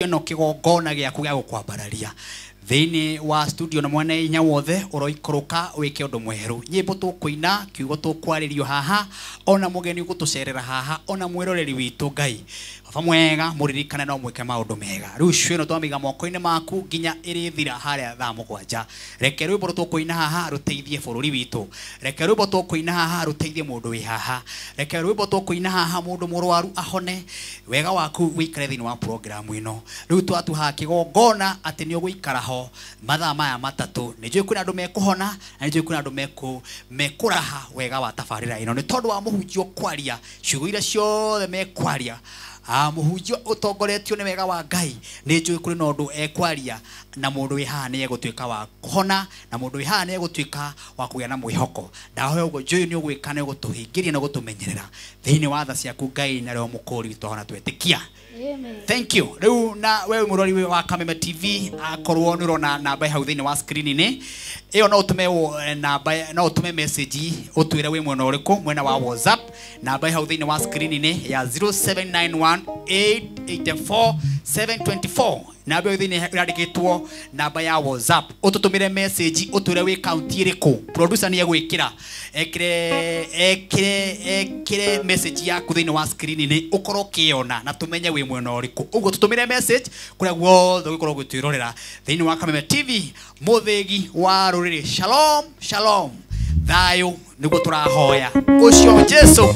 ĩno kĩgongona gĩaku gĩa gũkwambararia thĩinĩ wa studio na mwene inya wothe ũroikũrũka wĩke ũndũ mwerũ nyĩmbo tũkũina kiugo tũkwarĩrio haha ona mũgeni ũgũtũcerera haha ona mwĩroreri witũ Ngai baba mwega mũririkane no mwĩke maũndũ mega rĩu cio ĩno twamĩiga moko-inĩ maku nginya ĩrĩthira harĩa thaa 7 reke rwĩmbo tũkũina haha rũteithie bũrũri witũ reke rwĩmbo tũkũina haha rũteithie mũndũ wĩ haha reke rwĩmbo tũkũina haha mũndũ mũrwaru ahone wega waku wĩikare thĩinĩ wa programu ĩno rĩu twatuha kĩgongona atĩ nĩ ũgũikara ho mathaa maya matatũ nĩ njũĩ kwĩna andũ mekũhona na nĩ njũĩ kwĩna andũ mekũraha wega wa tabarĩra ĩno nĩ tondũ wa mũhunjia kwaria ciugo iria ciothe mekwaria mũhunjia ũtongoretio nĩ wega wa Ngai nĩ njũĩ kũrĩ na ũndũ ekwaria na mũndũ wĩ haha nĩ egũtuĩka wa kũhona na mũndũ wĩ haha nĩ egũtuĩka wa kũgĩa na mwĩhoko ndahoya ũguo njũĩ nĩ ũgwĩka nĩ ũgũtũhingĩria na ũgũtũmenyerera thĩinĩ wa tha ciaku Ngai na roho mũkũri witũ hona twetĩkia. Thank you. Rĩu na wewe mũrori wa Kameme TV akorwo nĩ ũrona namba hau thĩinĩ wa screen-inĩ ĩyo no ũtũme namba no ũtũme message ũtwĩre wĩ mwena ũrĩkũ mwena wa WhatsApp namba hau thĩinĩ wa screen-inĩ ya 0791 884 724 namba ĩyo thĩinĩ ĩrandĩkĩtwo namba ya WhatsApp ũtũtũmĩre message ũtwĩre wĩ county ĩrĩkũ producer nĩ egwĩkĩra ekĩre message yaku thĩinĩ wa screen-inĩ ũkorwo ũkĩona na tũmenye wĩ mwena ũrĩkũ ũguo tũtũmĩre message kũrĩa guothe ũgĩkorwo ũgĩtwĩrorera thĩinĩ wa Kameme TV mũthĩgi wa rũrĩrĩ. Shalom shalom thayũ nĩguo tũrahoya ũcio Jesu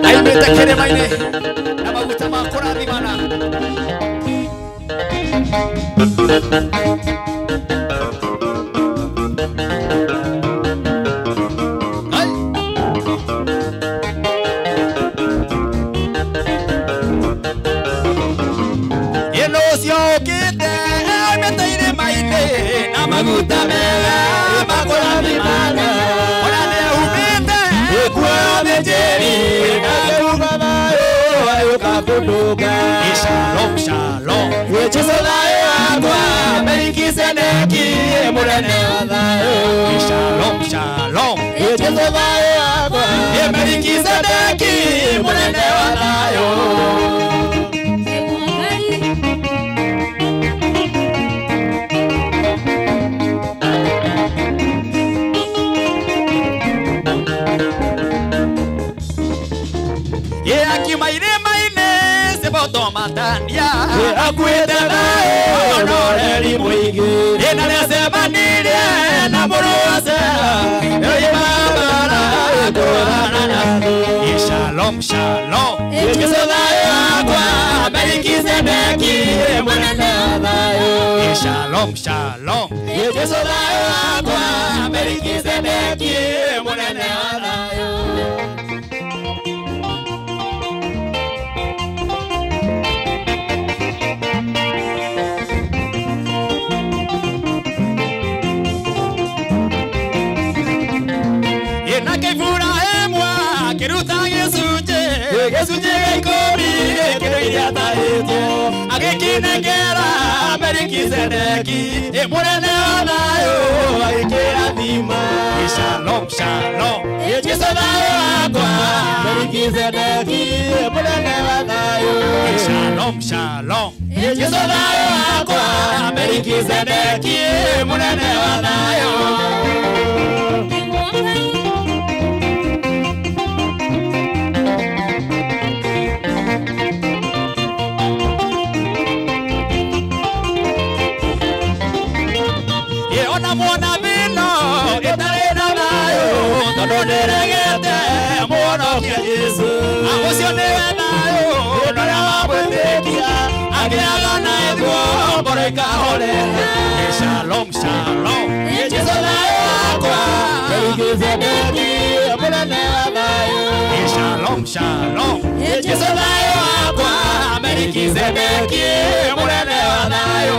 aimĩte kĩrĩma-inĩ na maguta ma kũrathimana. Maguta mega makũrathimana ona nĩahumĩte ĩkuo mĩnjĩri na thayũ agĩũka kũndũnga. Shalom shalom Jesũ thayũ wakwa Melikisedeki mũnene wa thayũ. Shalom shalom Jesũ thayũ wakwa Melikisedeki mũnene wa thayũ. Akuĩte thayũ ũnoreri mũingĩ ĩna nĩacemanirie na mũrũ wa Sera yoimabara kũhana na thũ. Shalom shalom Jesũ thayũ wakwa Melikisedeki mũnene wa thayũ. Shalom shalom Jesũ thayũ wakwa Melikisedeki mũnene wa thayũ. Kiruta gĩcunjĩ gĩcunjĩ gĩa ikũmi kĩndũ iria atahĩtwo agĩkĩnengera Melikisedeki mũnene wa thayũ agĩkĩrathima. Shalom shalom Jesũ thayũ wakwa Melikisedeki mũnene wa thayũ. Shalom shalom Jesũ thayũ wakwa Melikisedeki mũnene wa thayũ. Mwana vino ĩtarĩ na thayũ tondũ nĩregete mũhonokia Jesũ ũcio nĩwe thayũ ũrĩa wamwĩtĩkia agĩaga na ithuo ngoro ikahorera. Shalom shalom Jesũ thayũ wakwa Melikisedeki mũnene wa thayũ. Shalom shalom Jesũ thayũ wakwa Melikisedeki mũnene wa thayũ.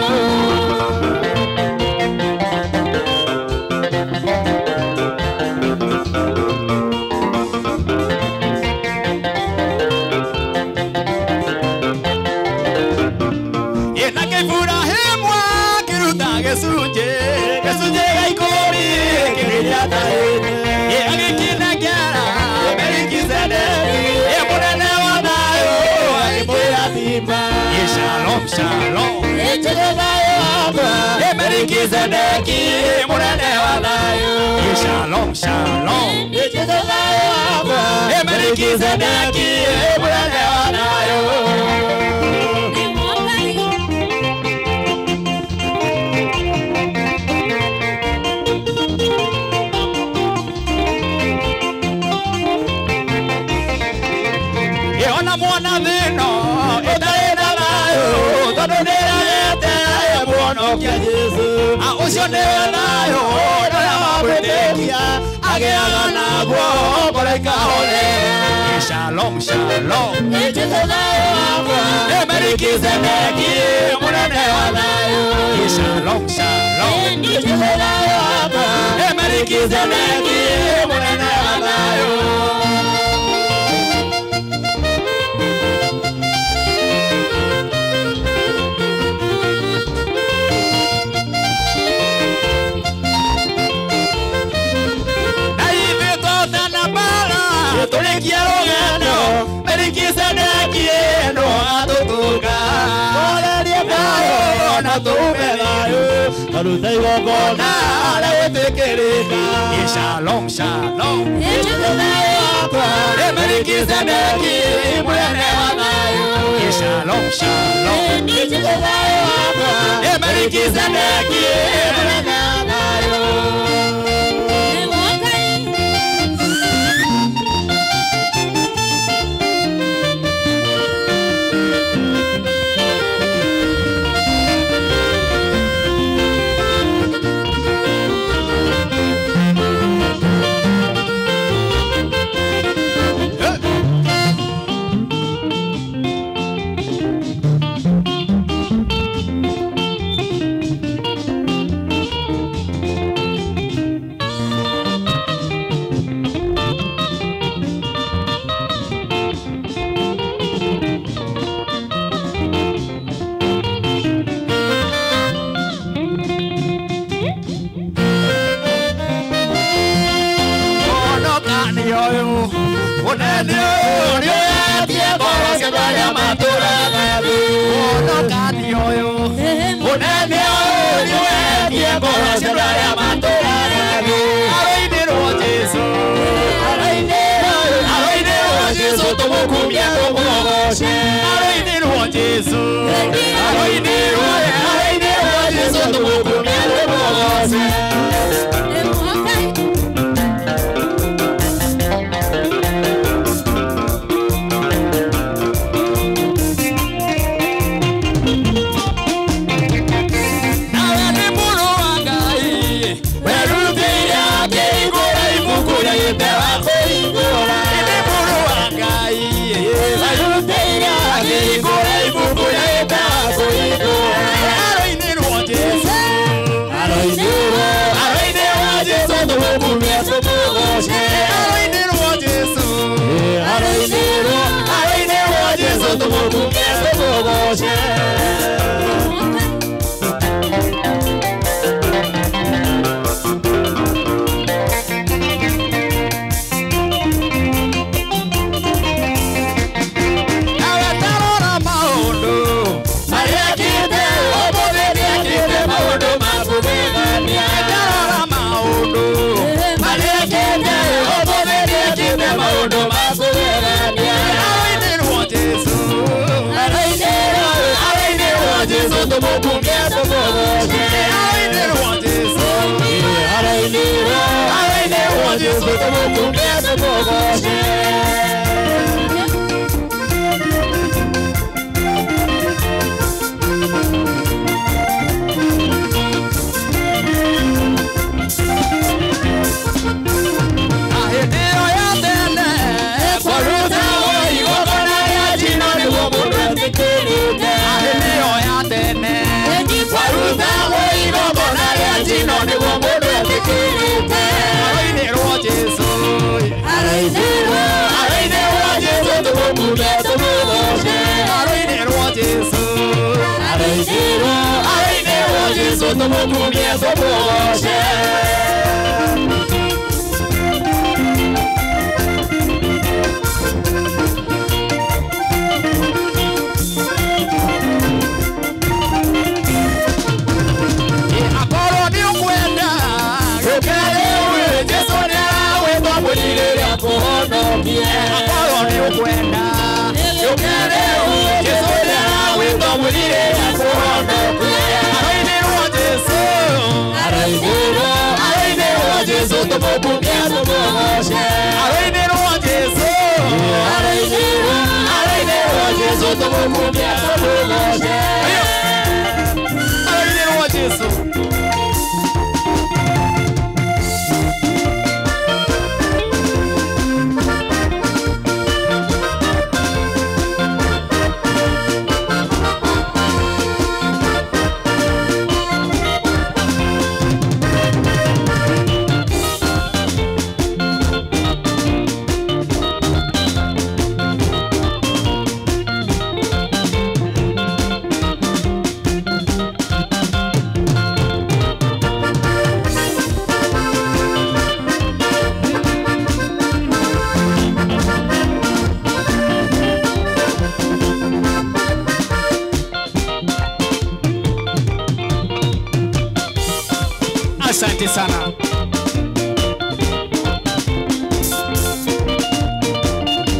Gĩcunjĩ gĩcunjĩ gĩa ikũmi kĩrĩa atahĩte agĩkĩnengera Melikisedeki mũnene wa thayũ agĩkĩrathima. Shalom Shalom, shalom. Melkizedeki munene wa thayo. Shalom, shalom. Melkizedeki munene wa thayo. Ona mwana thino ĩtarĩ na thayũ tondũ nĩragete muonokia Jesũ. Ũcio nĩwe thayũ ũrĩa wamwĩtĩkia agĩaga naguo ngoro ikahorera. Shalom, shalom. Melkizedeki munene wa thayũ. Shalom, shalom. Melkizedeki munene wa thayũ. Tulikia rugendo Melkizedeki no atutunga Tũgerie thayũ na tuume thayũ Tũrute igongona rĩa gwĩtĩkĩrĩka. Shalom, shalom. Melkizedeki munene wa thayũ. Shalom, shalom. Melkizedeki munene wa thayũ. Akorwo nĩ ũkwenda gĩũke rĩu Jesũ nĩaragwĩta mwĩrire akũhonokie. Aroinĩrwo Jesũ, aroinĩrwo, aroinĩrwo Jesũ tũmũkumie tũmũgoce. Aroinĩrwo Jesũ, aroinĩrwo, aroinĩrwo Jesũ tũmũkumie tũmũgoce. Aroinĩrwo Jesũ. Asante sana.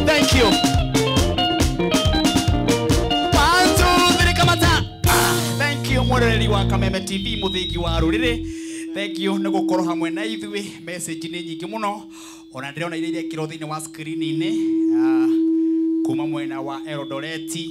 Thank you. 1 2 3 kamata. Thank you mwerereri wa Kameme TV muthingi wa ruriri. Thank you nĩ gũkorwo hamwe na ithuĩ. Message nĩ nyingĩ mũno ona ndĩrona iria irekĩrwo thĩinĩ wa screen-inĩ, kuma mwena wa Eldoret,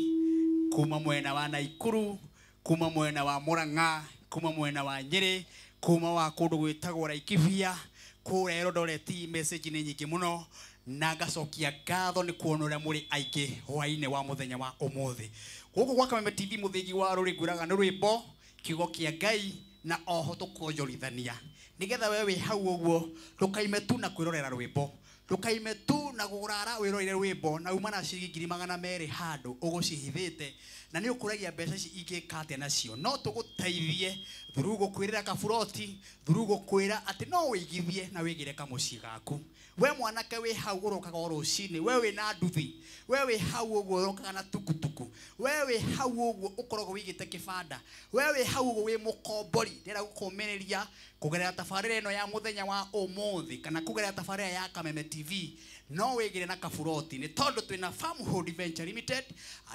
kuma mwena wa Naikuru, kuma mwena wa Murang'a, kuma mwena wa Nyeri, kuma wa kũndũ gwĩtagwo Laikipia, kũrĩa Eldoret. Message nĩ nyingĩ mũno na ngacokia ngatho nĩ kuona ũrĩa mũrĩ aingĩ hwaĩ-inĩ wa mũthenya wa ũmũthĩ. Gũkũ gwa Kameme TV mũthingi wa rũrĩ ngwĩraga nĩ rwĩmbo, kiugo kĩa Ngai na oho tũkonjorithania nĩgetha we wĩ hau ũguo ndũkaime tu na kwĩrorera rwĩmbo, ndũkaime tu na gũrara wĩroreire rwĩmbo na uma na ciringi 200,000 handũ ũgũcihithĩte na nĩ ũkũragia mbeca ici ingĩka atĩa nacio. No tũgũteithie through gũkwĩrĩra kaburoti, through gũkwĩra atĩ no wĩigithie na wĩigĩre kamũciĩ gaku. We mwanake wĩ hau ũrokaga o rũcinĩ, we wĩ na nduthi, we wĩ hau ũguo ũrokaga na tukutuku, we wĩ hau ũguo ũkoragwo wĩigĩte kĩbanda, we wĩ hau ũguo wĩ mũkombori, ndĩrenda gũkũmĩrĩria kũgerera tabarĩra ĩno ya mũthenya wa ũmũthĩ kana kũgerera tabarĩra ya Kameme TV no wĩgĩre na kaburoti nĩ tondũ twĩna Farmhold Venture Limited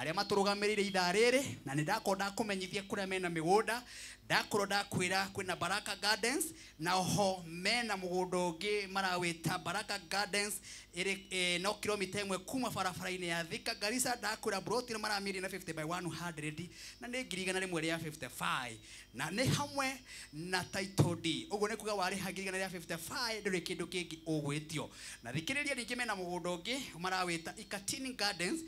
arĩa matũrũgamĩrĩire ithaa rĩrĩ, na nĩ ndakorwo ndakũmenyithia kũrĩa mena mĩgũnda, ndakorwo ndakwĩra kwĩna Baraka Gardens na oho mena mũgũnda ũngĩ marawĩta Baraka Gardens ĩrĩ no kilomita 1 kuma barabara-inĩ ya Thika Garissa. Ndakwĩra broti nĩ maramĩria na 50 by 100 na nĩ 155,000 na nĩ hamwe na title deed. Ũguo nĩ kuga warĩha 155,000 ndũrĩ kĩndũ kĩngĩ ũgwĩtio. Na thikĩrĩria ningĩ mena mũgũnda ũngĩ marawĩta Ikatini Gardens,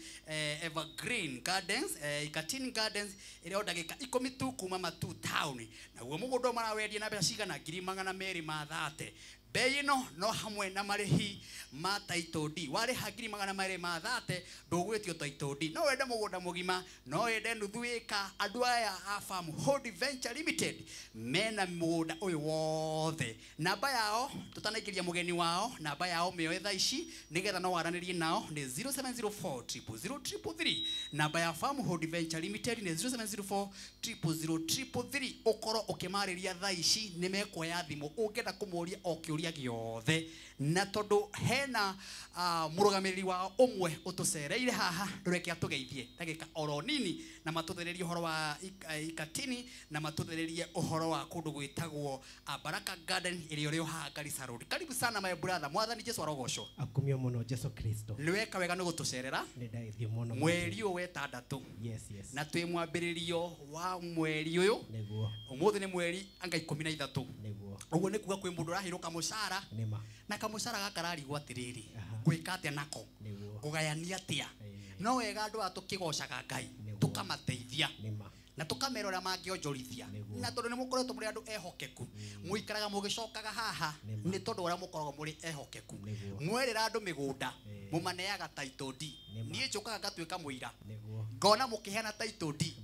Evergreen Gardens, Ikatini Gardens ĩrĩ o ndagĩka 10 tu kuma Matu Town. Naguo mũgũnda marawendia na mbeca cigana 230,000. Bei ĩno no hamwe na marĩhi ma title deed. Warĩha 230,000 ndũgwĩtio title deed. No wende mũgũnda mũgima, no wende nuthu ĩka. Andũ aya a Farmhold Venture Limited mena mũgũnda ũyũ wothe. Namba yao tũtanaingĩria mũgeni wao, namba yao mĩoe thaa ici nĩgetha no waranĩrie nao nĩ 0704 000 333. Namba ya Farmhold Venture Limited nĩ 0704 000 333. Ũkorwo ũkĩmarĩria thaa ici nĩ mekuoya thimũ ũngĩenda kũmũria o kĩũria gĩothe, na tondũ hena mũrũgamĩrĩri wao ũmwe ũtũcereire haha, ndũreke atũgeithie ndagĩka oro nini na matũthererie ũhoro wa Ikatini na matũthererie ũhoro wa kũndũ gwĩtagwo Baraka Garden ĩrĩa ĩrĩ o haha Garissa Road. Karibu sana my brother, mwathani Jesu arogocwo. Akumio mũno Jesu Kristo. Nĩ weka wega nĩ gũtũcerera. Nĩ ndaithio mũno. Mweri ũyũ wetandatũ. Yes, yes. Na twĩ mwambĩrĩrio wa mweri ũyũ. Nĩguo. Ũmũthĩ nĩ mweri anga 13. Nĩguo. Ũguo nĩ kuga kwĩ mũndũ ũraheirwo kamũcara. Nĩma. Na kamũcara gaka kararigwo atĩrĩrĩ, ngwĩka atĩa nako, ngũgayania atĩa. No wega andũ aya tũkĩgocaga Ngai tũkamateithia na tũkamera ũrĩa mangĩonjorithia, na tondũ nĩ mũkoretwo mũrĩ andũ ehokeku, mũikaraga mũgĩcokaga haha nĩ tondũ ũrĩa mũkoragwo mũrĩ ehokeku. Mwerĩra andũ mĩgũnda mũmaneaga title deed. Niĩ njũkaga ngatuĩka mũira, ngona mũkĩheana title deed,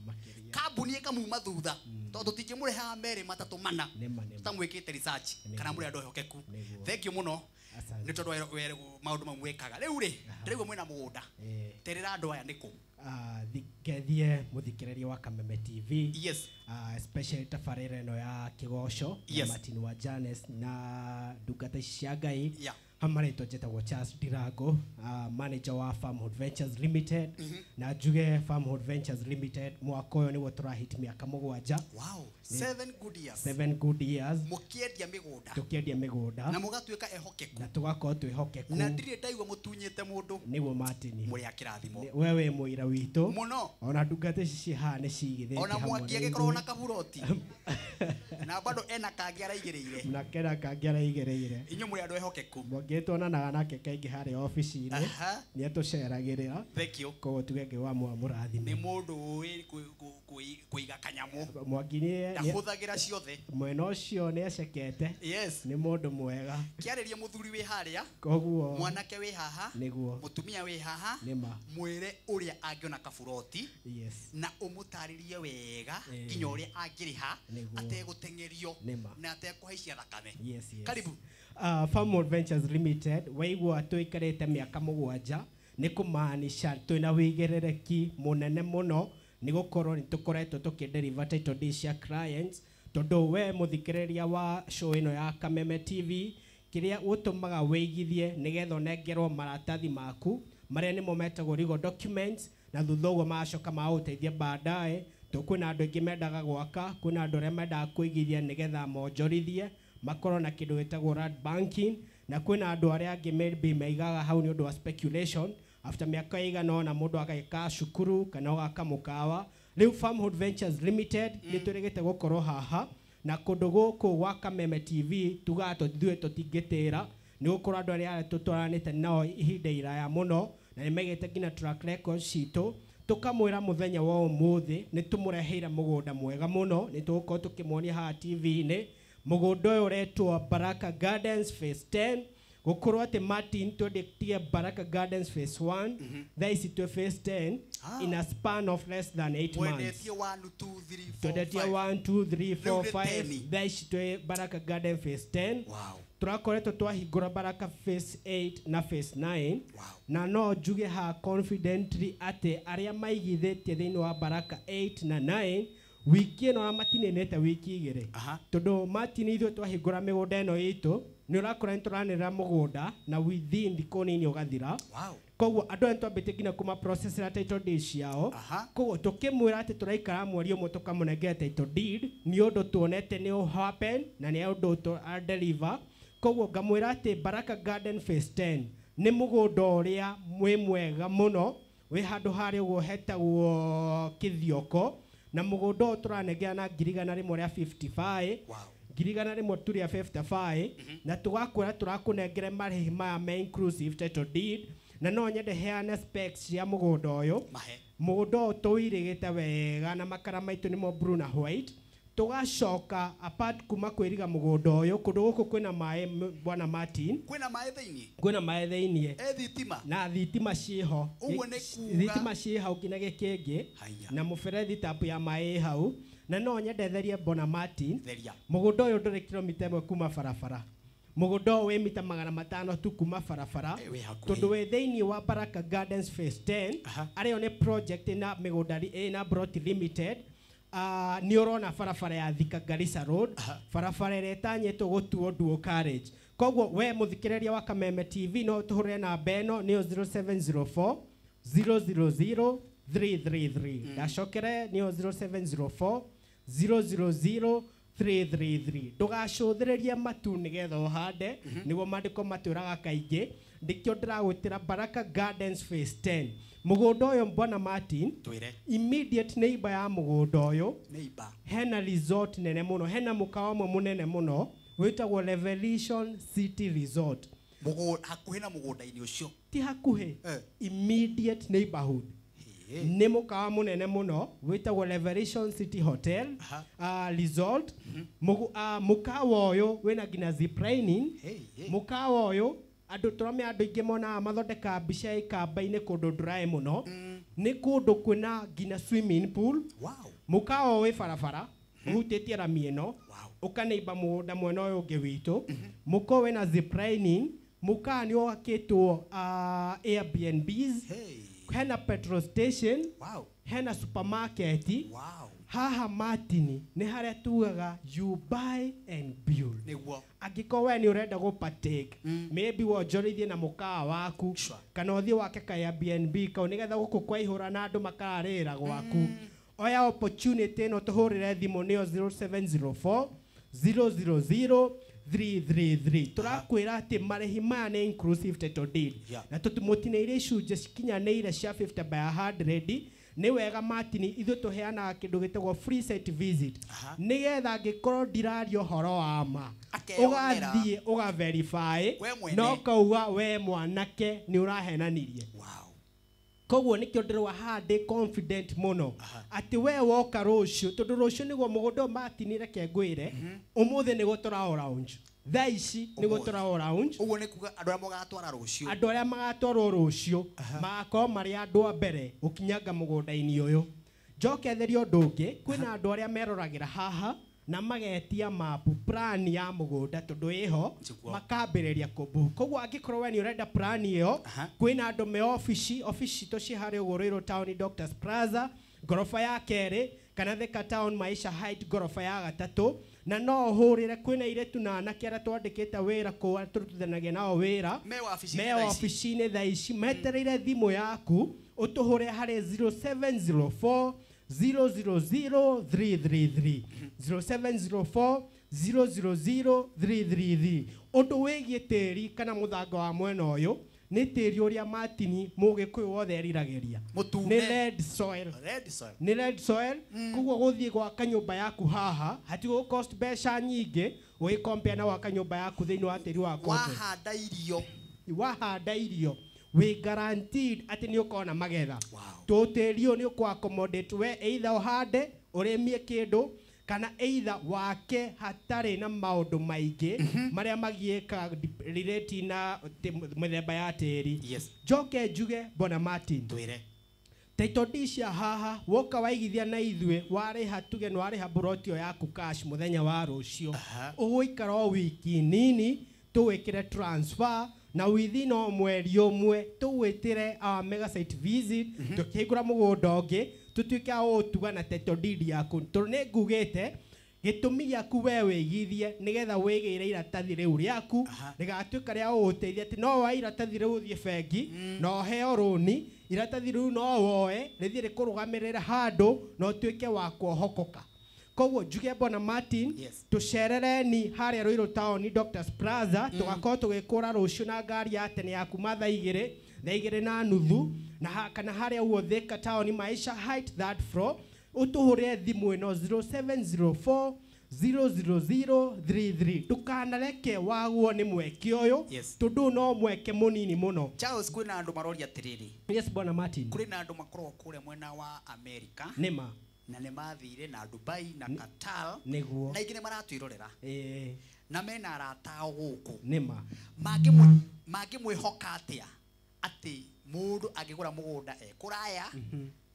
kambuni ĩkamuma thutha tondũ tũtingĩmũrehaga merĩ matatũ mana tũtamwĩkĩte research kana mũrĩ andũ ehokeku. Thank you mũno nĩ tondũ maũndũ mau mwĩkaga. Rĩu rĩ, ndĩraigua mwĩna mũgũnda, terera andũ aya nĩkũ? Ngethie mũthikĩrĩria wa Kameme TV. Yes. Especially tabarĩra ĩno ya kĩgoco ya Yes. Martin wa Janes na ndungata ici cia Ngai. Yeah. Hamarĩtwa njĩtagwo Charles Ndirango, manager wa Farmhold Ventures Limited. Na njuge Farmhold Ventures Limited mwaka ũyũ nĩguo tũrahit mĩaka 7. Wow, 7 good years. 7 good years. Mũkĩendia mĩgũnda. Tũkĩendia mĩgũnda. Na mũgatuĩka ehokeku. Na tũgakorwo twĩhokeku. Na ndirĩ ndaigua mũtunyĩte mũndũ. Nĩguo Martin. Mũrĩ a kĩrathimo. We wĩ mũira witũ. Mũno. Ona ndungata ici ciĩ haha nĩ cigithĩtie Ona hamwe Mwangi na agĩkorwo ithuĩ. na kaburoti. Na bado ena kangĩ araigĩrĩire. Na kena kangĩ araigĩrĩire. Inyuĩ mũrĩ andũ ehokeku. Mwangi tuonanaga nake kaingĩ harĩa obici-inĩ. Nĩ atũceragĩrĩra. Thank you. Koguo tuge Ngai wa mũrathime. Nĩ mũndũ ũĩ kũiga kanyamũ. Mwangi nĩ ndahũthagĩra ciothe. Mwena ũcio nĩ acekete. Yes. Nĩ mũndũ mwega. Kĩarĩrie mũthuri wĩ harĩa. Koguo mwanake wĩ haha. Nĩguo. Mũtumia wĩ haha. Nĩma. Mwĩre ũrĩa angĩona kaburoti. Yes. Na ũmũtarĩrie wega nginya ũrĩa angĩrĩha ategũteng'erio na atekũhaicia thakame. Yes, yes. Karibu. Farmhold Ventures Limited waigua tũikarĩte mĩaka 7 nĩ kũmaanisha twĩna wĩigĩrĩrĩki mũnene mũno nĩ gũkorwo nĩ tũkoretwo tũkĩdeliver title deed cia clients tondũ we mũthikĩrĩria wa show ĩno ya Kameme TV kĩrĩa ũtũmaga wĩigithie nĩgetha ũnengerwo maratathi maku marĩa nĩmo metagwo legal documents na thutha ũguo magacoka magũteithia baadaye. Kwĩna andũ aingĩ mendaga gwaka, kwĩna andũ arĩa mendaga kũigithia nĩgetha monjorithie makorwo na kĩndũ gĩtagwo land banking, na kwĩna andũ arĩa angĩ maybe maigaga hau nĩ ũndũ wa speculation after mĩaka ĩigana ũna mũndũ ageka cukuru kana ũgaka mũkawa. Rĩu Farmhold Ventures Limited nĩ tũrĩgĩte gũkorwo haha na kũndũ gũkũ gwa Kameme TV tugaga ithuĩ tũtingĩtĩra nĩ gũkorwo andũ arĩa tũtwaranĩte nao ihinda iraya mũno na nĩ maigĩte nginya track record citũ. Tũkamwĩra mũthenya wa ũmũthĩ nĩ tũmũreheire mũgũnda mwega mũno nĩ tũgũkorwo tũkĩmuonia haha TV-inĩ. Mũgũnda ũyũ ũretwo Baraka Gardens Phase 10. Gũkorwo atĩ Martin twendektie Baraka Gardens Phase 1, thaa ici twĩ Phase 10 in a span of less than 8 months. Mwendetie 1 2 3 4 Twendetie 1 2 3 4 5 thaa ici twĩ Baraka Garden Phase 10. Wow. Tũrakoretwo twahingũra Baraka Phase 8 na Phase 9. Wow. Na no njuge haha confidently atĩ arĩa maigithĩtie thĩinĩ wa Baraka 8 na 9 wiki ĩno matinĩnĩte wiki 2. Tondũ Martin ithuĩ twahingũra mĩgũnda ĩno itũ nĩ ũrakora nĩ tũranĩrĩra mũgũnda na within thikũ nini ũgathira. Wow. Koguo andũ aya nĩtwambĩtie nginya kũma processera title deed ciao. Koguo tũkĩmwĩra atĩ tũraikara mweri ũmwe tũkamũnengera title deed nĩ ũndũ tuonete nĩ happen na nĩ ũndũ tũ deliver. Koguo ngamwĩra atĩ Baraka Garden Phase 10 nĩ mũgũnda ũrĩa mwĩ mwega mũno wĩ handũ harĩa ũguo hetagwo Kĩthioko na mũgũnda ũyũ tũranengera na 155. Wow. 155 na tũgakwĩra tũrakũnengere marĩhi maya me inclusive title deed na no nyende heane specs cia mũgũnda ũyũ. Mũgũnda ũyũ tũirĩgĩte wega na makara maitũ nĩmo blue na white. Tũgacoka apart kuma kwĩriga mũgũnda ũyũ kũndũ gũkũ kwĩna maĩ bwana Martin. Kwĩna maĩ thĩinĩ? Kwĩna maĩ thĩinĩ. Thitima? Na thitima ciĩho. Ũguo nĩ kuga thitima ciĩ hau nginya gĩkĩngĩ na mũberethi tap ya maĩ hau na no nyende therie bwana Martin. Theria. Mũgũnda ũyũ ndũrĩ kilomita 1 kuma barabara. Mũgũnda ũyũ wĩ mita 500 tu kuma barabara tondũ wĩ thĩinĩ wa Baraka Gardens Phase 10 arĩyo nĩ project ĩna mĩgũnda ĩna Broti Limited. Nĩ ũrona barabara ya Thika Garissa Road, barabara ĩrĩa ĩtanyĩtwo gũtuo dual carriage. Koguo we mũthikĩrĩria wa Kameme TV no tũhũrĩre namba ĩno nĩyo 0704 000 333. Ndacokere nĩyo 0704 000 333. Ndũgacũthĩrĩrie matu nĩgetha ũhande nĩguo maandĩko matwĩraga kaingĩ. Ndĩkĩo ndĩragwĩtĩra Baraka Gardens Phase 10. Mũgũnda ũyũ bwana Martin, twĩre immediate neighbor ya mũgũnda ũyũ neighbor hena resort nene mũno, hena mũkawa ũmwe mũnene mũno wĩtagwo Revelation City Resort. Hakuhĩ na mũgũnda-inĩ ũcio? Ti hakuhĩ, immediate neighborhood. Nĩ mũkawa mũnene mũno wĩtagwo Revelation City Hotel Resort. Mũkawa ũyũ wĩna nginya ziplining. Mũkawa ũyũ andũ tũramenya andũ aingĩ monaga mathondekaga mbica ikamba-inĩ kũndũ dry mũno. Nĩ kũndũ kwĩna nginya swimming pool. Wow. Mũkawa ũyũ wĩ barabara ũhutĩtie rami ĩno ũkanĩimba mũgũnda mwena ũyũ ũngĩ witũ. Mũkawa wĩna ziplining. Mũkawa nĩ wakĩtwo Airbnbs. Hena petrol station. Wow. Hena supermarket. Wow. Haha Martin nĩ harĩa tugaga you buy and build. Nĩguo. Angĩkorwo we nĩ ũrenda gũ partake, maybe wonjorithie na mũkawa waku, kana ũthiĩ wake ka Airbnb kau nĩgetha gũkũ kwaihũra na andũ makararĩra gwaku. Oya opportunity ĩno, tũhũrĩre thimũ nĩyo 0704 000 333. Tũrakwĩra atĩ marĩhi maya nĩ inclusive title deed, na tũtimũtinĩire icunjĩ cikinyanĩire cia 50 by 100. Nĩ wega Martin, ithuĩ tũheanaga kĩndũ gĩtagwo free site visit, nĩgetha angĩkorwo ndiraria ũhoro wa ma, Akeyonera. ũgathiĩ ũgaverify We mwene. na ũkauga we mwanake nĩ ũrahenanirie. Koguo nĩkĩo ndĩrwa haha ndĩ confident mũno atĩ we woka rũciũ, tondũ rũciũ nĩguo mũgũnda ũyũ Martin, reke ngwĩre, ũmũthĩ nĩguo tũraũ launch, thaa ici nĩguo Ũmũthĩ. tũraũ launch. Ũguo nĩ kuga andũ arĩa mũgatwara rũciũ. Andũ arĩa magatwarwo rũciũ magakorwo marĩ andũ a mbere gũkinyanga mũgũnda-inĩ ũyũ. Njoke therie ũndũ ũngĩ, kwĩna andũ arĩa meroragĩra haha na magetia mapu plan ya mũgũnda, tondũ ĩho, Nĩguo. makambĩrĩria kũmbu. Koguo angĩkorwo we nĩ ũrenda plan ĩyo, kwĩna andũ me obici, obici citũ ciĩ harĩa ũguo Ruiru Town, Doctors Plaza ngoroba ya kerĩ, kana Thika Town, Maisha Height ngoroba ya gatatũ. Na no ũhũrĩre, kwĩna airĩtu na anake arĩa twandĩkĩte wĩra kũu, arĩa tũrutithanagia nao wĩra Me wabici-inĩ me thaa ici. wabici-inĩ thaa ici, metereire thimũ yaku ũtũhũre harĩ 0704 000 333, 0704 000 333. Ũndũ wĩgiĩ tĩri kana mũthanga wa mwena ũyũ nĩ tĩri ũrĩa Martin mũgĩkũyũ wothe eriragĩria. Mũtune. Nĩ red soil. Red soil. Nĩ red soil. Koguo gũthiĩ gwaka nyũmba yaku haha hatigũ cost mbeca nyingĩ ũgĩkompea na gwaka nyũmba yaku thĩinĩ wa tĩri wa cotton. Wahanda irio. Wahanda irio wĩ guaranteed atĩ nĩ ũkona magetha. Wow. Tũtĩri ũyũ nĩ ũkũ accommodate we either ũhande ũrĩmie kĩndũ, kana either wake hatarĩ na maũndũ maingĩ marĩa magiĩkaga relate na mĩthemba ya tĩri. Njoke njuge Bwana Martin, Twĩre. Title deed cia haha woka waigithia na ithuĩ, warĩha, tuge nĩ warĩha buroti ĩyo yaku cash mũthenya wa rũciũ, ũgũikara o wiki nini tũgwĩkĩre transfer, na within o mweri ũmwe tũgwĩtĩre our mega site visit, tũkĩhingũra mũgũnda ũngĩ, tũtuĩke a gũgũtuga na title deed yaku, tondũ nĩ ngugĩte gĩtũmi gĩaku we wĩigithie nĩgetha wĩgĩre iratathi rĩu rĩaku rĩgatuĩka rĩa gũgũteithia, atĩ no woe iratathi rĩu ũthiĩ bengi na ũheo rũni, iratathi rĩu no woe rĩthiĩ rĩkũrũgamĩrĩre handũ na ũtuĩke wa kuohokoka. Koguo njuge Bwana Martin, tũcerereni harĩa Ruiru Town, Doctors Plaza. Tũgakorwo tũgĩkũra rũciũ na ngari ya tene ya kuma thaa igĩrĩ, thaa igĩrĩ na nuthu, na kana harĩa ũguo Thika Town, Maisha Height third floor. Ũtũhũrĩre thimũ ĩno 0704 000 33. Ndũkanareke wagwo nĩ mweke ũyũ, tondũ no mweke mũnini mũno. Charles, kwĩna andũ maroria atĩrĩrĩ. Yes, Bwana Martin. Kũrĩ na andũ makoragwo kũrĩa mwena wa America. Nĩma. Na nĩ mathire na Dubai na Qatar. Nĩguo. Na ingĩ nĩ maratwĩrorera. Na mena arata ao gũkũ. Nĩma. Mangĩmwĩhoka atĩa atĩ mũndũ angĩgũra mũgũnda e kũraya,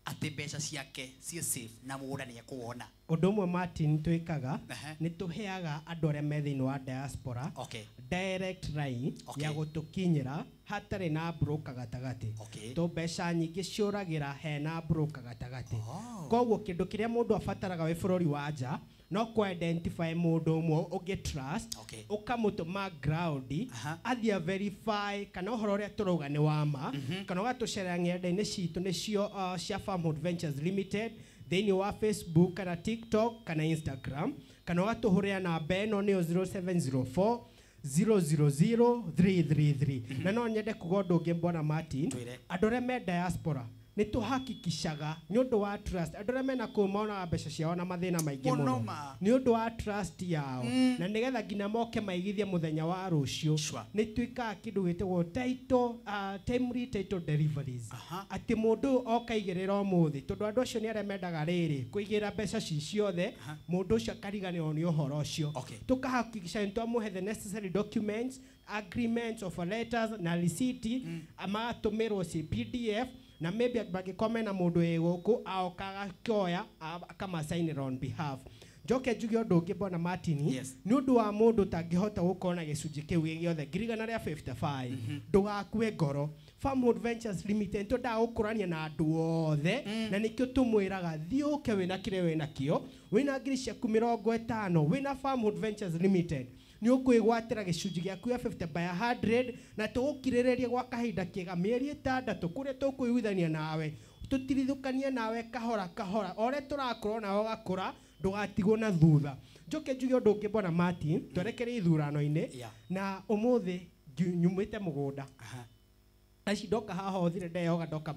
atĩ mbeca ciake ciĩ safe na mũgũnda nĩ ekuwona? Ũndũ ũmwe Martin twĩkaga, nĩ tũheaga andũ arĩa me thĩinĩ wa diaspora direct line ya gũtũkinyĩra hatarĩ na broker gatagatĩ. To mbeca nyingĩ ciũragĩra hena broker gatagatĩ. Koguo kĩndũ kĩrĩa mũndũ abataraga wĩ bũrũri wa nja no kũ identify mũndũ ũmwe ũngĩ trust, ũkamũtũma ground athiĩ verify kana ũhoro ũrĩa tũrauga nĩ wa ma, kana ũgatũcerera ng'enda-inĩ citũ nĩcio cia Farmhold Ventures Limited thĩinĩ wa Facebook kana TikTok kana Instagram, kana ũgatũhũrĩra namba ĩno nĩyo 0704 000 333. Na no nyende kuga ũndũ ũngĩ Bwana Martin, Twĩre. andũ arĩa me diaspora nĩ tũhakikishaga nĩ ũndũ wa trust, andũ arĩa mena kũu monaga mbeca ciao na mathĩna maingĩ Mũno mũno ma. nĩ ũndũ wa trust yao, na nĩgetha nginya moke maigithie mũthenya wa rũciũ, nĩ twĩkaga kĩndũ gĩtagwo timely title deliveries, atĩ mũndũ ũyũ oka aigĩrĩra ũmũthĩ, tondũ andũ acio nĩ arĩa mendaga rĩrĩ kũigĩrĩra mbeca ci ciothe, mũndũ ũcio akariganĩrwo nĩ ũhoro ũcio. Tũkahakikisha nĩ twamũhe the necessary documents, agreements, offer letters na receipt, magatũmĩrwo ci PDF, na maybe mangĩkorwo mena mũndũ wĩ gũkũ aoka agakĩoya akamasainĩra on behalf. Njoke njuge ũndũ ũngĩ bwana Martin. Yes. Nĩ ũndũ wa mũndũ ũtangĩhota gũkorwo na gĩcunjĩ kĩu gĩ gĩothe 155,000, ndũgakue ngoro. Farmhold Ventures Limited twendaga gũkũrania na andũ othe, na nĩkĩo tũmwĩraga thiĩ ũke wĩna kĩrĩa wĩna kĩo, wĩna 50,000 ciaku, wĩna Farmhold Ventures Limited nĩ ũkwĩgwatĩra gĩcunjĩ gĩaku gĩa 50 by 100, na tũgũkirĩrĩria gwa kahinda kĩega mĩeri 6 kũrĩa tũkũiguithania nawe, tũtirithũkanie nawe kahora kahora o ũrĩa tũrakũra nawe ũgakũra, ndũgatigwo na thutha. Njoke njuge ũndũ ũngĩ bwana Martin, twerekere ithurano-inĩ. Na ũmũthĩ nyumĩte mũgũnda. Aici ndoka haha hothire ndeyoga, ndoka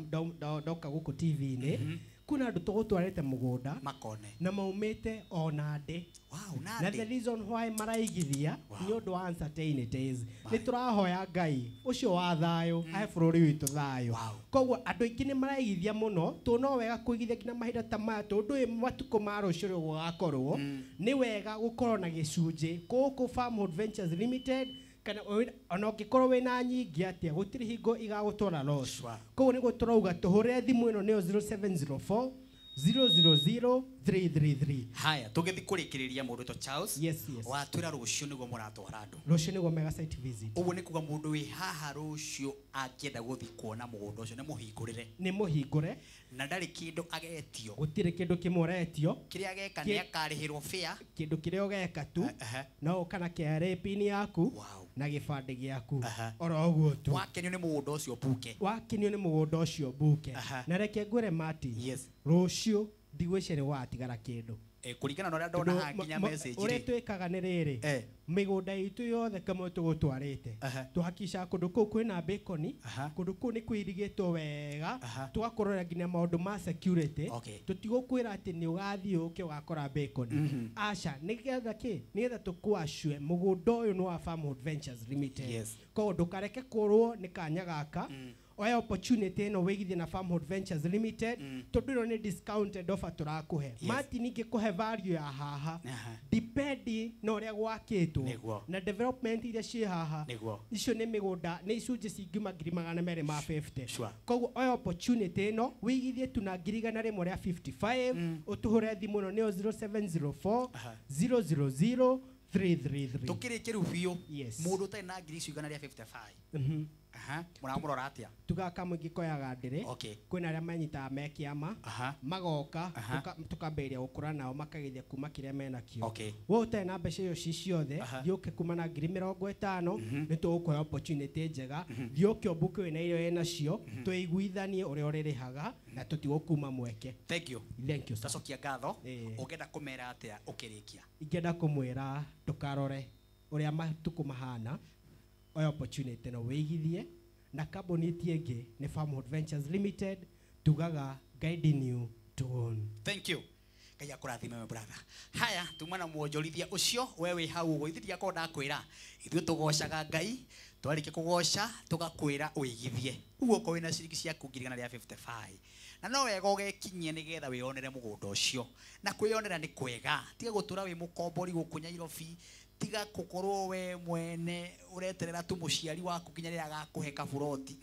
ndoka gũkũ TV-inĩ, kuna andũ tũgũtwarĩte mũgũnda makone na maumĩte ona ndĩ. Na the reason why maraigithia nĩ ũndũ wa uncertainties. Nĩ tũrahoya Ngai ũcio wa thayũ ahe bũrũri witũ thayũ. Koguo andũ aingĩ nĩ maraigithia mũno, tondũ no wega kũigithia nginya mahinda ta maya, tondũ ndũĩ matukũ ma rũciũ ũrĩa gũgakorwo. Nĩ wega gũkorwo na gĩcunjĩ gũkũ Farmhold Ventures Limited, kana ona ũngĩkorwo wĩna nyingĩ atĩa, gũtirĩ hingo igagũtwara loss. Koguo nĩguo tũrauga tũhũrĩre thimũ ĩno, nĩyo 0704 000 333. Haya, tũgĩthiĩ kũrĩkĩrĩria, mũndũ to Charles, Yes. watwĩra rũciũ nĩguo mũratwara andũ. Rũciũ nĩguo mega site visit. Ũguo nĩ kuga mũndũ wĩ haha rũciũ angĩenda gũthiĩ kuona mũgũnda ũcio nĩ mũhingũrĩre? Nĩ mũhingũre. Na ndarĩ kĩndũ agetio? Gũtirĩ kĩndũ kĩmwe ũretio. Kĩrĩa ageka nĩ akarĩhĩrwo fare. Kĩndũ kĩrĩa ũgeka tu no ũka na KRA PIN yaku na gĩbandĩ gĩaku, oro ũguo tu. Wakenio nĩ mũgũnda ũcio buke. Wakenio nĩ mũgũnda ũcio mbuke. Na reke ngwĩre Martin, rũciũ ndigwĩciria watigara kĩndũ. Kũringana na ũrĩa ndona haha nginya message ũrĩa rĩ. Twĩkaga nĩ rĩrĩ, mĩgũnda itũ yothe kamwe tũgũtwarĩte, tũhakicaga kũndũ kũu kwĩna bacon, kũndũ kũu nĩ kũirigĩtwo wega, tũgakũrora nginya maũndũ ma security. Tũtigũkwĩra atĩ nĩ ũgathiĩ ũke ũgakora bacon, aca. Nĩgetha kĩ? Nĩgetha tũkũacue mũgũnda ũyũ nĩ wa Farmhold Ventures Limited. Koguo ndũkareke kũrwo nĩ kanya gaka. Oya opportunity ĩno wĩigithie na Farmhold Ventures Limited, tondũ ĩno nĩ discounted offer tũrakũhe. Martin, ingĩkũhe value ya haha depending na ũrĩa gwakĩtwo na development iria ciĩ haha, icio nĩ mĩgũnda nĩ icunjĩ cingiuma 250,000. Koguo oya opportunity ĩno wĩigithie tu na 155,000, ũtũhũre thimũ ĩno nĩyo 0704 000 333. Tũkĩrĩkĩru biũ, Yes. mũndũ ũtarĩ na ngiri icio 155, mũramũrora atĩa? Tugaga kamũingĩ koyaga ndĩrĩ. Kwĩna arĩa manyitaga me kĩama, magoka, tũkambĩrĩria gũkũra nao, makageithia kuma kĩrĩa menakĩo. We ũtarĩ na mbeca icio ci ciothe, thiĩ ũke kuma na 50,000, nĩ tũgũkũhe opportunity njega. Thiĩ ũke ũmbuke wĩna iria wĩnacio, tũiguithanie ũrĩa ũrĩrĩhaga na tũtigũkuma mweke. Thank you. Thank you, sir. Tacokia ngatho. Ũngĩenda kũmera atĩa ũkĩrĩkia? Ingĩenda kũmwĩra ndũkarore ũrĩa matukũ mahana, oya opportunity no wĩigithie na kambuni ti ĩngĩ nĩ Farmhold Ventures Limited. Tugaga guiding you to own. Thank you, Ngai akũrathime my brother. Haya, tuma na mwonjorithia ũcio we wĩ hau ũguo, ithuĩ ndigakorwo ndakwĩra, ithuĩ tũgocaga Ngai, twarĩkia kũgoca tũgakwĩra ũigithie. Ũguo okorwo wĩna ciringi ciaku 155,000, na no wega ũgekinyie nĩgetha wĩyonere mũgũnda ũcio, na kwĩyonera nĩ kwega. Tiga gũtũra wĩ mũkombori gũkũ Nyairobi, tiga gũkorwo we mwene ũreterera tu mũciari waku nginya rĩrĩa agakũhe kaburoti.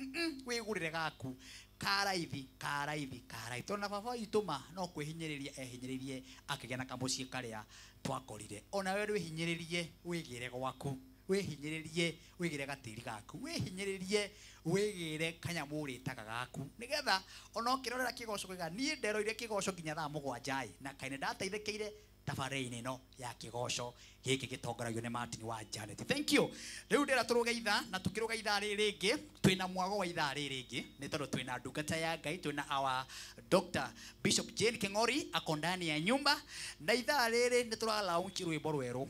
Wĩgũrĩre gaku karaithi karaithi karaithi, tondũ na baba witũ ma no kwĩhinyĩrĩria ehinyĩrĩirie akĩgĩa na kamũciĩ karĩa twakorire. Ona we wĩhinyĩrĩrie wĩgĩre gwaku, wĩhinyĩrĩrie wĩgĩre gatĩri gaku, wĩhinyĩrĩrie wĩgĩre kanyamũ ũrĩtaga gaku, nĩgetha ona ũkĩrorera kĩgoco kĩga niĩ nderoire kĩgoco nginya thaa 7 ĩ, na kaĩ nĩndateithĩkĩire tabarĩra-inĩ ĩno ya kĩgoco gĩkĩ gĩtongoragio nĩ Martin wa Janet. Thank you. Rĩu ndĩra tũrũge ithaa, na tũkĩrũga ithaa rĩrĩ rĩngĩ twĩna mwago wa ithaa rĩrĩ rĩngĩ, nĩ tondũ twĩna ndungata ya Ngai, twĩna our Dr. Bishop Jane King'ori ako ndani ya nyumba, na ithaa rĩrĩ nĩ tũra launch rwĩmbo rwerũ,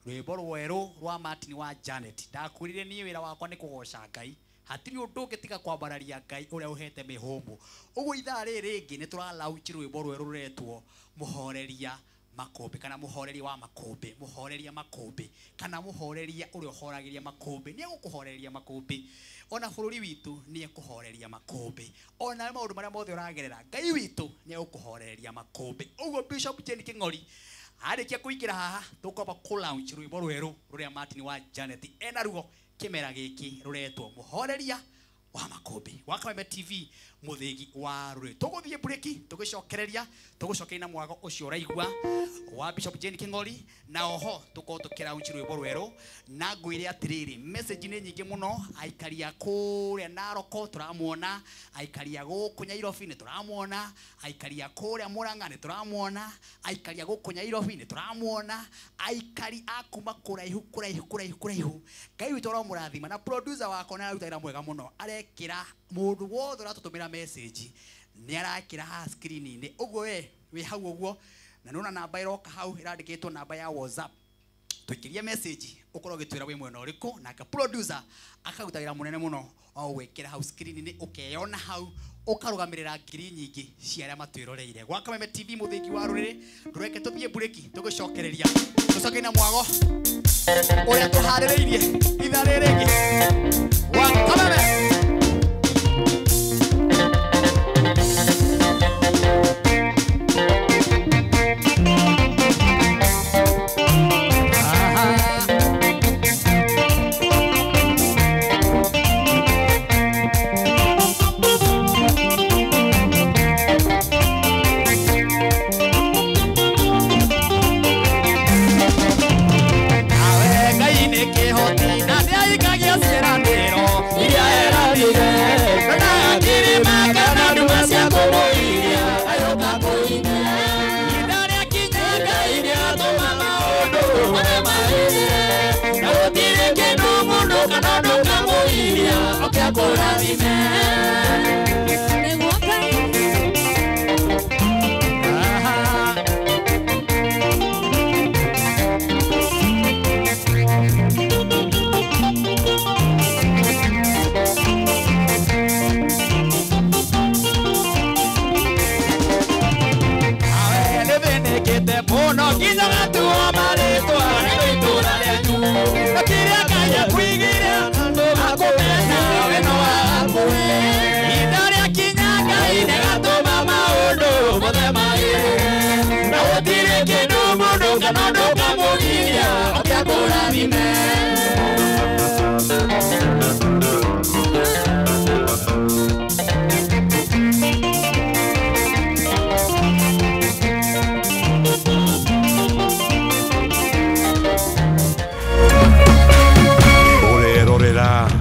rwĩmbo rwerũ rwa Martin wa Janet. Ndakwĩrire niĩ wĩra wakwa nĩ kũgoca Ngai, hatirĩ ũndũ ũngĩ tiga kwambararia Ngai ũrĩa ũhete mĩhũmũ. Ũguo ithaa rĩrĩ rĩngĩ nĩ tũra launch rwĩmbo rwerũ rũretwo Mũhoreria Makũmbĩ, kana Mũhoreria wa Makũmbĩ, Mũhoreria Makũmbĩ, kana Mũhoreria ũrĩa ũhoragĩria makũmbĩ. Nĩ egũkũhoreria makũmbĩ, ona bũrũri witũ nĩ ekũhoreria makũmbĩ, ona maũndũ marĩa mothe ũragerera, Ngai witũ nĩ egũkũhoreria makũmbĩ. Ũguo Bishop Jane King'ori arĩkia kũingĩra haha, tũkwamba kũ launch rwĩmbo rwerũ rũrĩa Martin wa Janet ena ruo kĩmera gĩkĩ, rũretwo Mũhoreria. wa Makombi wa Kameme TV muthigi wa ruri. Tuguthie break tugicokereria tugucokeria na mwago ucio uraigua wa Bishop Jane King'ori, na oho tukorwo tukiraunchi rwimbo rweru. Na ngwire atiriri, message ni nyingi muno. Aikaria kuria Naroko turamuona, aikaria guku Nyairobi ni turamuona, aikaria kuria Murang'a ni turamuona, aikaria guku Nyairobi ni turamuona, aikari akuma kuraihu kuraihu kuraihu kuraihu. Ngai witu aramurathima. Na producer wakwa na arutagira mwega muno, arekira mundu wothe uratutumira message ni arakira ha screen-ini uguo we wi hau uguo, na nona namba iroka hau irandikitwo namba ya WhatsApp. Tuikirie message ukorwo ugitwira wi mwena uriku, nake producer akagutagira munene muno o gwikira hau screen-ini, ukeyona hau ukarugamirira ngiri nyingi cia aria matwiroreire gwa Kameme TV muthingi wa ruriri. Ndureke tuthie bureki tugicokereria tucoke na mwago uria tuhaririirie ithaa riri ringi wa Kameme.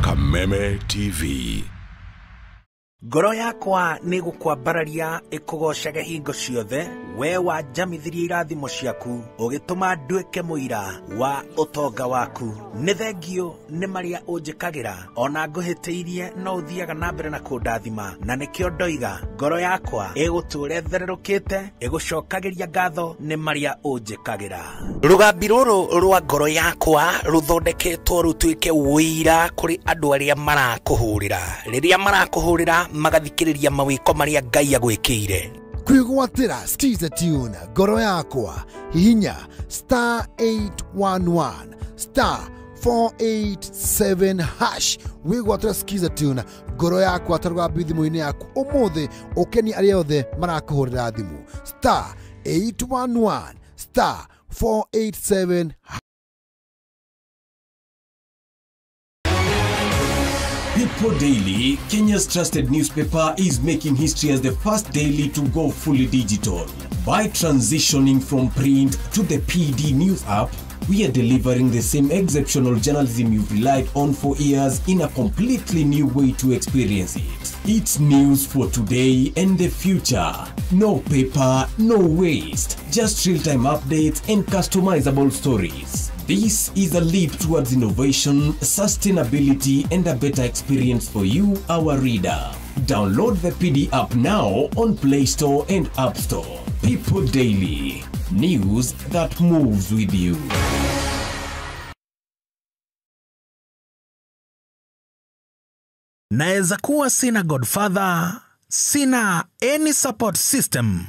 Kameme TV. Ngoro yakwa nĩ gũkwambararia ĩkũgoocaga hingo ciothe, we wanjamithirie irathimo ciaku, ũgĩtũma nduĩke mũira wa ũtonga waku. Nĩ thengio nĩ marĩa ũnjĩkagĩra, ona ngũhĩtĩirie no ũthiaga na mbere na kũndathima, na nĩkĩo ndoiga ngoro yakwa ĩgũtũũra ĩthererũkĩte, ĩgũcokagĩria ngatho nĩ marĩa ũnjĩkagĩra. Rũgambi rũrũ rwa ngoro yakwa rũthondeketwo rũtuĩke ũira kũrĩ andũ arĩa marakũhũrĩra. Rĩrĩa marakũhũrĩra magathikĩrĩria mawĩko marĩa Ngai agwĩkĩire. Kwĩgwatĩra Skiza Tune ngoro yakwa, hihinya star 811 star 487 hash wĩgwatĩra Skiza Tune ngoro yakwa ta rũgambi thimũ-inĩ yaku ũmũthĩ, ũkenie arĩa othe marakũhũrĩra thimũ. Star 811 star 487. People Daily, Kenya's trusted newspaper, is making history as the first daily to go fully digital. By transitioning from print to the PD News app, we are delivering the same exceptional journalism you've relied on for years in a completely new way to experience it. It's news for today and the future. No paper, no waste. Just real-time updates and customizable stories. This is a leap towards innovation, sustainability, and a better experience for you, our reader. Download the PD app now on Play Store and App Store. People Daily. News that moves with you. Naeza kuwa sina godfather, sina any support system,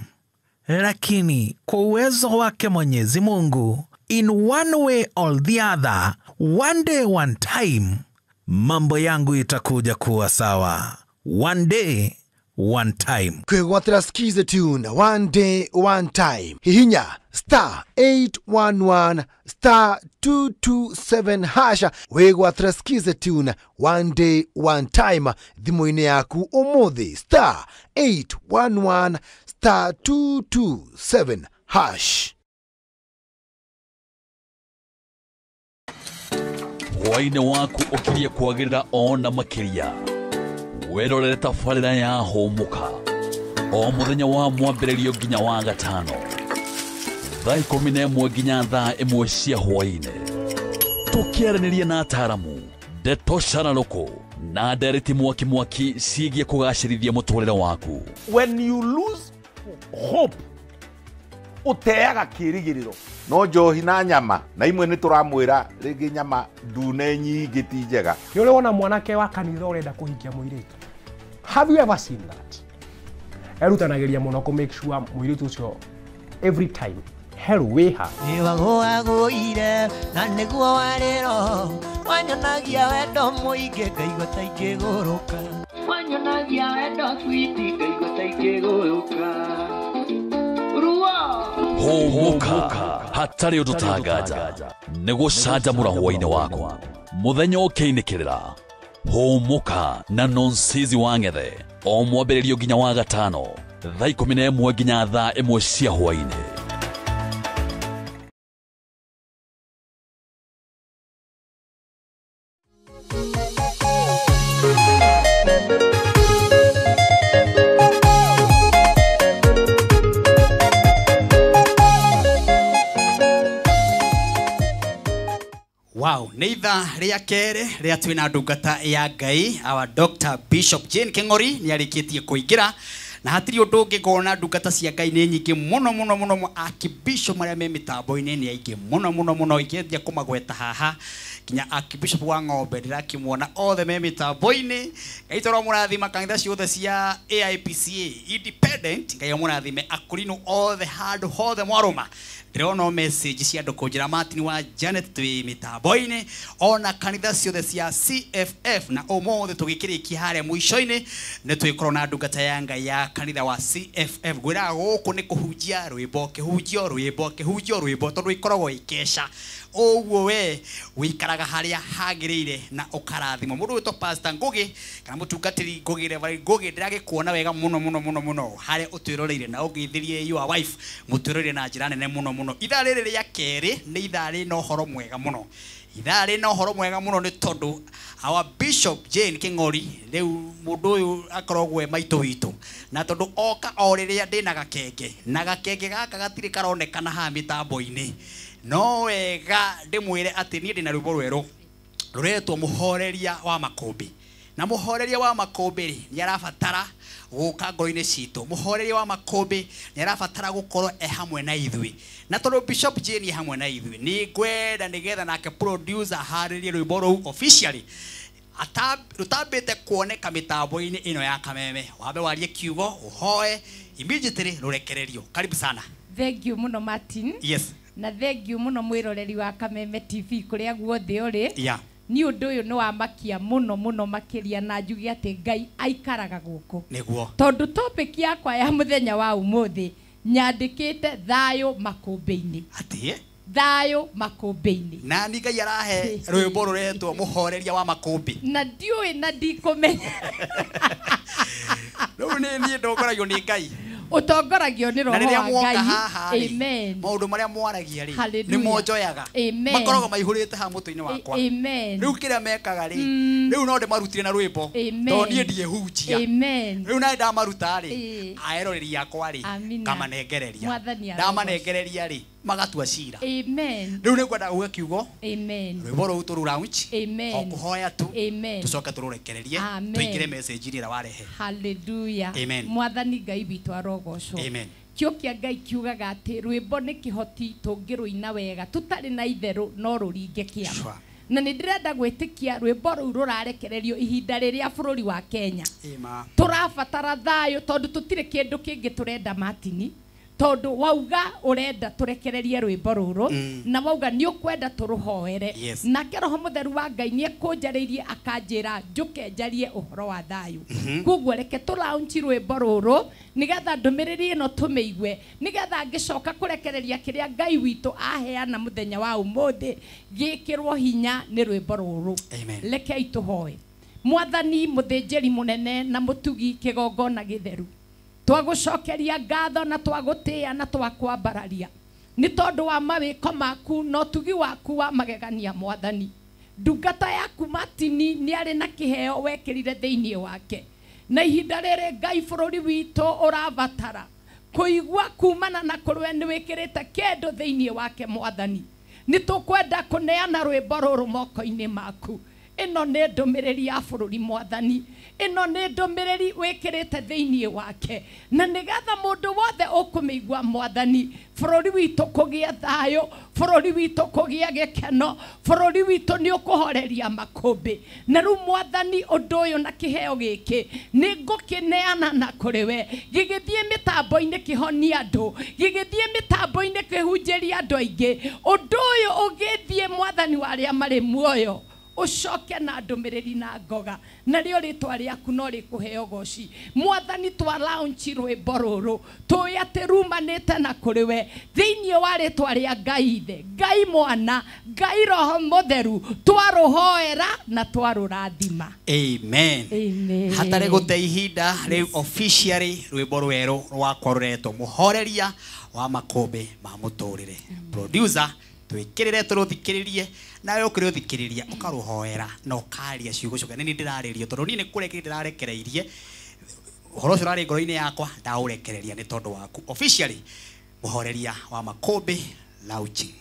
lakini kwa uwezo wake Mwenyezi Mungu, in one way or the other, one day, one time, mambo yangu itakuja kuwa sawa. One day, one time. Kwĩgwatĩra Skiza Tune one day one time. Hihinya star 811 star 227 hasha wĩgwatĩra Skiza Tune one day one time thimũ-inĩ yaku ũmũthĩ star 811 star 227 hash. Hwaĩ-inĩ waku ũkirie kwagĩrĩra ona makĩria. Wĩrorere tabarĩra ya Hũmũka o mũthenya wa mwambĩrĩrio nginya wa gatano thaa 11 nginya thaa 1 cia hwaĩ-inĩ, tũkĩaranĩria na ataaramu ndeto cararũkũ na ndereti mwaki mwaki ciĩgiĩ kũgacĩrithia mũtũrĩre waku. When you lose hope, ũteaga kĩĩrĩgĩrĩro. No njohi na nyama na imwe nĩ tũramwĩra rĩngĩ nyama ndune nyingĩ ti njega. Nĩ ũrĩ wona mwanake wa kanitha ũrenda kũhikia mũirĩtu? Have you ever seen that? Erutanagĩria mũno kũ make sure mũirĩtu ũcio every time hello wĩha. Nĩwagũagũire na nĩguo warĩro wanyonagia wendo mũingĩ ngaigua ta ingĩgũrũka. Wanyonagia wendo switi ngaigua ta ingĩgũrũka. Hũmũka hatarĩ ũndũ tanganja nĩ gũcanjamũra hwaĩ-inĩ waku mũthenya ũkĩinĩkĩrĩra. Hũmũka na Nonsizi wa Ng'ethe o mwambĩrĩrio nginya wa gatano thaa 11 nginya thaa 1 cia hwaĩ-inĩ. Wow, nĩ ithaa rĩa kerĩ rĩa twĩna ndungata ya Ngai our Dr. Bishop Jane King'ori nĩ arĩkĩtie kũingĩra na hatirĩ ũndũ ũngĩ ngona ndungata cia Ngai nĩ nyingĩ mũno mũno mũno, akibishop marĩa me mĩtambo-inĩ nĩ aingĩ mũno mũno mũno, ingĩendia kũmagweta haha nginya akibishop wa ng'ombe ndĩrakĩmuona othe me mĩtambo-inĩ. Ngai toro mũrathima kanitha ciothe cia AIPCA Independent, Ngai amũrathime akũrinũ othe handũ hothe mwarũma. Ndĩrona message cia andũ kũnjĩra Martin wa Janet twĩ mĩtambo-inĩ ona kanitha ciothe cia CFF, na ũmũthĩ tũgĩkĩrĩkia harĩa mũico-inĩ nĩ twĩkorwo na ndungata ya Ngai ya kanitha wa CFF. Ngwĩraga gũkũ nĩ kũhunjia rwĩmbo kĩhunjio rwĩmbo kĩhunjio rwĩmbo tondũ ikoragwo ikesha ũguo we wĩikaraga harĩa hagĩrĩire na ũkarathimwo. Mũndũ wĩtwo Pastor Ngugi kana mũtungatĩri Ngugi Reverend Ngugi ndĩragĩkuona wega mũno mũno mũno mũno harĩa ũtwĩroreire na ũngĩithirie your wife mũtwĩroreire na njĩra nene mũno mũno. Ithaa rĩrĩ rĩa kerĩ nĩ ithaa rĩna ũhoro mwega mũno, ithaa rĩna ũhoro mwega mũno nĩ tondũ our Bishop Jane King'ori rĩu mũndũ ũyũ akoragwo e maitũ witũ, na tondũ oka o rĩrĩa ndĩna gakenge na gakenge gaka gatirĩ karonekana haha mĩtambo-inĩ, no wega ndĩmwĩre atĩ niĩ ndĩna rwĩmbo rwerũ rũretwo Mũhoreria wa Makũmbĩ, na Mũhoreria wa Makũmbĩ rĩ nĩ arabatara gũka ngoro-inĩ citũ. Mũhoreria wa Makũmbĩ nĩ arabatara gũkorwo e hamwe na ithuĩ, na tondũ Bishop Jane e hamwe na ithuĩ nĩ ngwenda nĩgetha nake producer aharĩrie rwĩmbo rũu officially rũtambĩte kuoneka mĩtambo-inĩ ĩno ya Kameme. Wambe warie kiugo ũhoe immediately rũrekererio. Karibu sana. Thank you mũno Martin. Yes. Na thank you mũno mwĩroreri wa Kameme TV kũrĩa guothe ũrĩ. Yeah. Ni ũndũ ũyũ nĩ wamakia mũno mũno makĩria na njuge atĩ Ngai aikaraga gũkũ. Nĩguo. Tondũ topic yakwa ya mũthenya wa ũmũthĩ nyandĩkĩte thayũ makũmbĩ-inĩ. Atĩ? Thayũ makũmbĩ-inĩ. Na ni Ngai arahe rwĩmbo rũretwo Mũhoreria wa Makũmbĩ. Na ndiũĩ na ndikũmenya. Rĩu nĩ niĩ ndongoragio nĩ Ngai. Ũtongoragio nĩ roho wa Ngai. Amen. Maũndũ marĩa mwaragia rĩ nĩ monjoyaga. Makoragwo maihũrĩte haha mũtwe-inĩ wakwa. Amen. Rĩu kĩrĩa mekaga rĩ rĩu no ndĩmarutire na rwĩmbo tondũ niĩ ndiĩhunjia. Amen. Rĩu naĩ ndamaruta rĩ aeroreri akwa rĩ ngamanengereria. Ndamanengereria rĩ magatua cira. Amen. Rĩu nĩngwenda uge kiugo. Amen. Rwĩmbo rũu tũrũ launch. Amen. O kũhoya tu. Amen. Tũcoke tũrũrekererie tũingĩre message ĩrĩa warehe. Hallelujah. Amen. Mwathani Ngai witũ arogocwo. Amen. Kĩo kĩa Ngai kiugaga atĩ rwĩmbo nĩ kĩhoti tũngĩrũina wega tũtarĩ na itherũ no rũringe kĩama. Na nĩ ndĩrenda gwĩtĩkia rwĩmbo rũu rũrarekererio ihinda rĩrĩa bũrũri wa Kenya tũrabatara thayũ tondũ tũtirĩ kĩndũ kĩngĩ tũrenda Martin. Tondu wauga urenda turekererie rwimbo ruru na wauga ni ukwenda turuhoere. Yes. Nake roho mutheru wa Ngai ni ekunjarĩirie akanjĩra njuke njarie ũhoro wa thayũ. Koguo reke tũ launch rwimbo ruru nigetha ndũmĩrĩri ĩno tũmĩigue, nigetha ngĩcoka kũrekereria kĩrĩa Ngai witũ aheana mũthenya wa ũmũthĩ gĩkĩrwo hinya nĩ rwimbo ruru. Amen. Rekei tũhoe. Mwathani mũthĩnjĩri mũnene na mũtugi kĩgongona gĩtheru, twagũcokeria ngatho na twagũtĩĩa na twakwambararia nĩ tondũ wa mawĩko maku na ũtugi waku wa magegania. Mwathani, ndungata yaku Martini nĩ arĩ na kĩheo wekĩrire thĩinĩ wake, na ihinda rĩrĩ Ngai bũrũri witũ ũrabatara kũigua kumana na kũrwe nĩ wĩkĩrĩte kĩndũ thĩinĩ wake. Mwathani, nĩ tũkwenda kũneana rwĩmbo rũrũ moko-inĩ maku. Ĩno nĩ ndũmĩrĩri ya bũrũri Mwathani, ĩno nĩ ndũmĩrĩri wĩkĩrĩte thĩinĩ wake, na nĩgetha mũndũ wothe ũkũmĩigua Mwathani, bũrũri witũ kũgĩa thayũ, bũrũri witũ kũgĩa gĩkeno, bũrũri witũ nĩ ũkũhoreria makũmbĩ. Na rĩu Mwathani, ũndũ ũyũ na kĩheo gĩkĩ nĩ ngũkĩneana na kũrĩ we, gĩgĩthiĩ mĩtambo-inĩ kĩhonia andũ, gĩgĩthiĩ mĩtambo-inĩ kĩhunjĩria andũ aingĩ. Ũndũ ũyũ ũgĩthiĩ Mwathani wa arĩa marĩ muoyo, ucoke na ndũmĩrĩri na ngoga, na rĩo rĩtwa rĩaku no rĩkũheo goci. Mwathani, twa launch rwĩmbo rũrũ tũĩ atĩ rumanĩte na kũrĩ we, thĩinĩ wa rĩtwa rĩa Ngai Ithe, Ngai Mwana, Ngai Roho Mũtheru, twarũhoera na twarũrathima. Amen. Amen. Hatarĩ gũte ihinda rĩu officially rwĩmbo rwerũ rwakwa rũretwo Mũhoreria wa Makũmbĩ ma Mũtũrĩre. Producer, twĩkĩrĩre tũrũthikĩrĩrie, nawe ũkĩrũthikĩrĩria ũkarũhoera na ũkaria ciugo ciothe. Nĩ niĩ ndĩrarĩrio tondũ niĩ nĩ kũrekereria ndĩrarekereirie ũhoro ũcio ũrarĩ ngoro-inĩ yakwa, ndaũrekereria nĩ tondũ waku. Officially Mũhoreria wa Makũmbĩ launching.